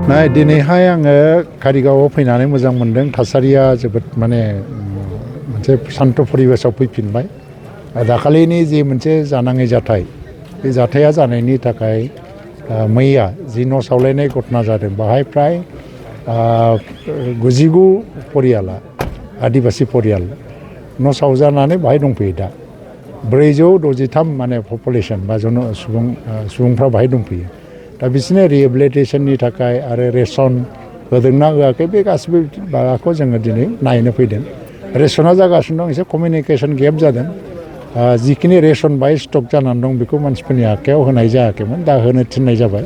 दिनैहाय आङो कारिगावआव फैनानै मोजां मोनदों। थासारिया जोबोद माने मोनसे शान्त परिबेसाव फैफिनबाय। दाखालिनि जि मोनसे जानाङै जाथाय, बे जाथाया जानायनि थाखाय मैया जि न' सावलायनाय घटना जादों, बाहाय फ्राय 99 परियाला आदिबासि परियाल न' सावजानानै बाहाय दंफैयो। दा 463 माने पपुलेसन बा सुबुंफ्रा बाहाय दंफैयो। दा बिसोरनो रिहेबिलिटेसननि थाखाय आरो रेसन होदोंना होआखै बे गासिबो माबाखौ जोङो दिनै नायनो फैदों। रेसना जागासिनो दं, एसे कमिउनिकेसन गेप जादों। जिखिनि रेसन बाहाय स्टक जानानै दं बेखौ मानसिफोरनि आखायाव होनाय जायाखैमोन, दा होनो थिननाय जाबाय।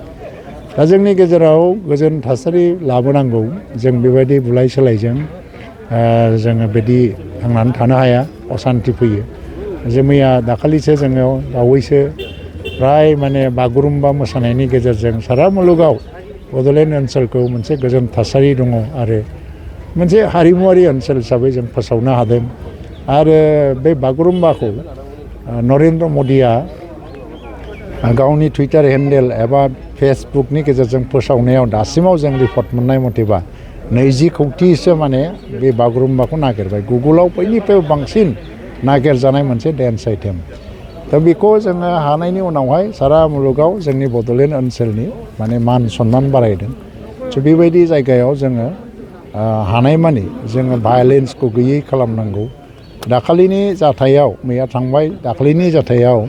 दा जोंनि गेजेराव गोजोन थासारि लाबोनांगौ। जों बेबायदि बुलाय सोलायजों जोङो बिदि थांनानै थानो हाया, असान्ति फैयो। जे मैया दाखालिसो जोङो बावैसो फ्राय माने बागुरुम्बा मोसानायनि गेजेरजों सारा मुलुगाव बड'लेण्ड ओनसोलखौ मोनसे गोजोन थासारि दङ आरो मोनसे हारिमुवारि ओनसोल हिसाबै जों फोसावनो हादों। आरो बे बागुरुम्बाखौ नरेन्द्र मदिया गावनि टुइटार हेन्डेल एबा फेसबुकनि गेजेरजों फोसावनायाव दासिमाव जों रिपर्ट मोननाय मथेबा 20 कौटिसो माने बे बागुरुम्बाखौ नागिरबाय। गुगोलाव बयनिफ्रायबो बांसिन नागिरजानाय मोनसे डेन्स आइटेम। दा बेखौ जोङो हानायनि उनावहाय सारा मुलुगाव जोंनि बड'लेण्ड ओनसोलनि माने मान सन्मान बारायदों। स' बेबायदि जायगायाव जोङो हानायमानि जोङो भायलेन्सखौ गैयै खालामनांगौ। दाखालिनि जाथायाव मैया थांबाय, दाखालिनि जाथायाव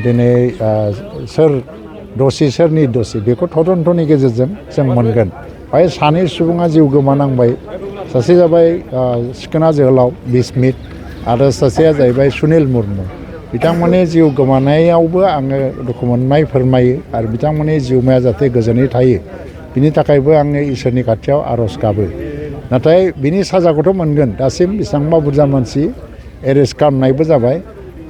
दिनै सोर दसि सोरनि दसि बेखौ तदन्तनि गेजेरजों जों मोनगोन। बाहाय सानै सुबुङा जिउ गोमानांबाय। सासे जाबाय सिखोना जोहोलाव बिस्मित आरो सासेया जाहैबाय सुनिल मुर्मु। बिथांमोननि जिउ गोमानायावबो आङो दुखु मोननाय फोरमायो आरो बिथांमोननि जिउमाया जाहाथे गोजोनै थायो बिनि थाखायबो आङो इसोरनि खाथियाव आर'ज गाबो। नाथाय बिनि साजाखौथ' मोनगोन। दासिम बेसेबांबा बुरजा मानसि एरेस्ट खालामनायबो जाबाय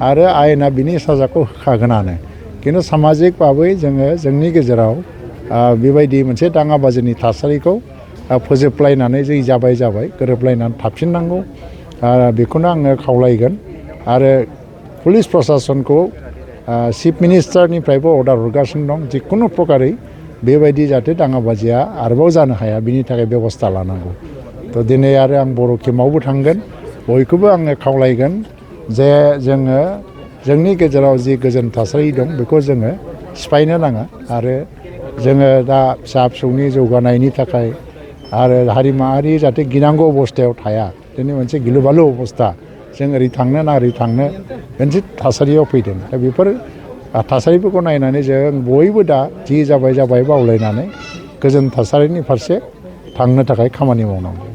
आरो आयेना बिनि साजाखौ होखागोनानो। खिन्थु सामाजिक भाबै जोङो जोंनि गेजेराव बेबायदि मोनसे दाङाबाजिनि थासारिखौ फोजोबलायनानै जै जाबाय गोरोबलायनानै थाफिननांगौ। बेखौनो आङो खावलायगोन। आरो पुलिस प्रसासनखौ चिफ मिनिस्टारनिफ्रायबो अर्डार हरगासिनो दं, जिखुनु प्रकारै बेबायदि जाहाथे दाङाबाजिया आरोबाव जानो हाया बिनि थाखाय बेबस्था लानांगौ। थ' दिनै आरो आं बर' केम्पआवबो थांगोन। बयखौबो आङो खावलायगोन जे जोङो जोंनि गेजेराव जि गोजोन थासारि दं बेखौ जोङो सिफायनो नाङा। आरो जोङो दा फिसा फिसौनि जौगानायनि थाखाय आरो हारि माहारि जाहाथे गिनांगौ अबस्थायाव थाया, दिनै मोनसे गिलु बालु अबस्था, जों ओरै थांनो ना ओरै थांनो मोनसे थासारियाव फैदों। दा बेफोर थासारिफोरखौ नायनानै जों बयबो दा जि जाबाय बावलायनानै गोजोन थासारिनि फारसे थांनो थाखाय खामानि मावनांगौ।